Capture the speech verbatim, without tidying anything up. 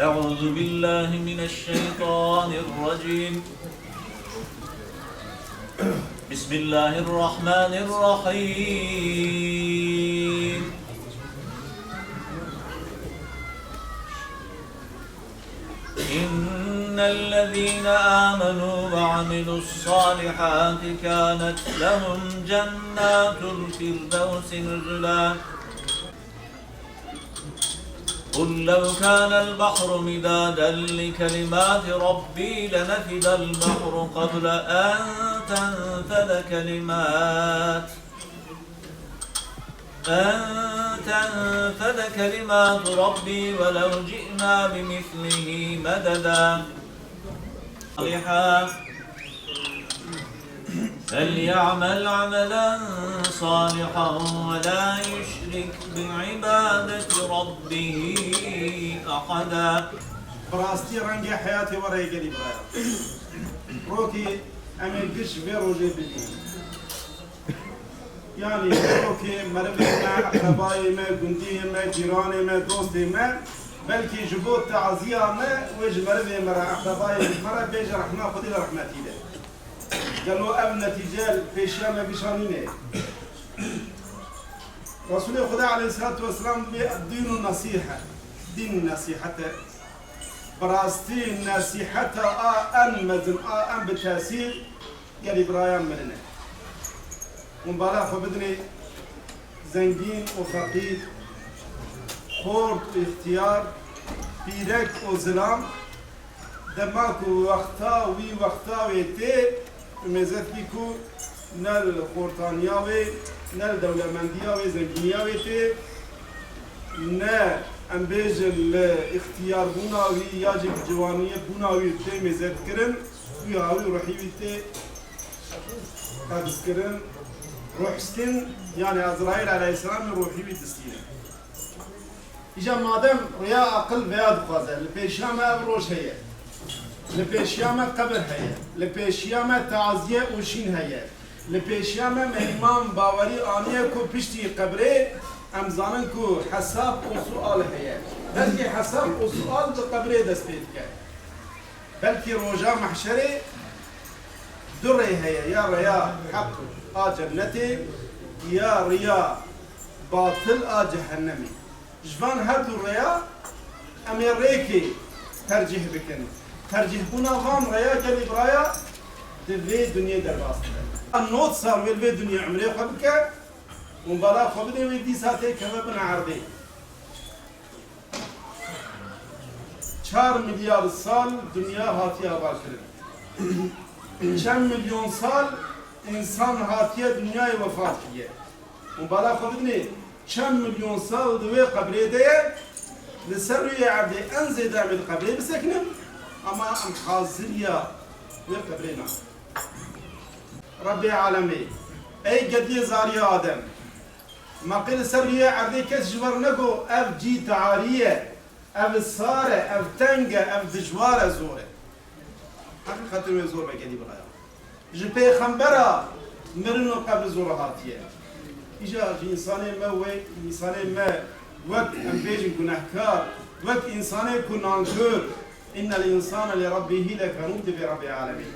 أعوذ بالله من الشيطان الرجيم. بسم الله الرحمن الرحيم. إن الذين آمنوا وعملوا الصالحات كانت لهم جنات الفردوس نزلا. قل لو كان البحر مدادا لكلمات ربي لنفد البحر قبل أن تنفد كلمات أن تنفد كلمات ربي ولو جئنا بمثله مددا. صالحا فليعمل عملا صالحا ولا يشرك بعبادة ربه أحدا. Bi rastî rengê heyatê we re gelî biraya. Rokê em ê giş vê rojê bibînin. Yanî, rokê merivê me, eqrebayê me, gundiyê me, cîranê me, dostê me, belkî ji bo taziya me wê ji merivê me re, eqrebayê me re bêje rehma Xwedê li rehmetî de. Gelo ev netîce li pêşiya me gişa nîne? Resûlê Xwedê aleyhisselatu vesselam dibê, "Dînu nesîhe." Dîn nesîhet e. Bi rastî nesîheta a en mezin, a en bi tesîr gelî birayan mirin e. Hûn bala xwe bidinê zengîn û feqîr, xort û îxtiyar, pîrek û zilam, dema ku wexta wî wexta wê tê, mêzet bî ku ne li xortaniya wê, ne li dewlemendiya wê, zengîniya wê tê, ne, em bêjin, li îxtiyarbûna wî ya jî bi ciwaniyê bûna wî tê mêzetkirin, wî hawî û ruhî wî tê qebzkirin, ruhstin, yanî Ezraîl aleyhisselamê ruhî wî distîne. Îca madem rêya aqil veya dixwaze, li pêşiya me ev roj heye, li pêşiya me qebir heye, li pêşiya me taziye û şîn heye, li pêşiya me mehman bawerî aniye ku piştî qebrê em zanin ku hesab û sual heye. Belkî hesab û sual bi qebrê dest pê dike. Belkî roja mehşerê du rê heye, ya rêya heq a cennetê, ya rêya batil a cehennemê. Ji van her du rêya em ê rêkê tercîh bikin. Tercîhbûna van rêya gelî biraya di vê dinyê derbas dibe. Nod sal wê li vê dinyê umrê xwe bike û bala xwe bidê wê dîsa têkeve bin erdê. Çar milyar sal dinya hatiye avakirin. Çend milyon sal însan hatiye dinyayê wefat kiriye. Û bala xwe bidinê, çend milyon sal di wê qebrê de ye, li ser rûyê erdê en zêde em ê li qebrê bisekinin, ama em haziriya wê qebrê nakin. Rebbê alemê, ey gediyê zariya Adem, ma qê li ser rûyê erdê kes ji we re negot, ev cî tarî ye, ev sar e, ev teng e, ev dijwar e, zor e. Heqîqetê wê zor be gelî biraya. Ji pêxembera mirin û qebir zor hatiye. Îja ji însanê me wê, însanê me wek em bêjin gunehkar, wek însanê ku nankor, "Innel însane li rebbihî lekenûd" dibê Rebbê alemîn.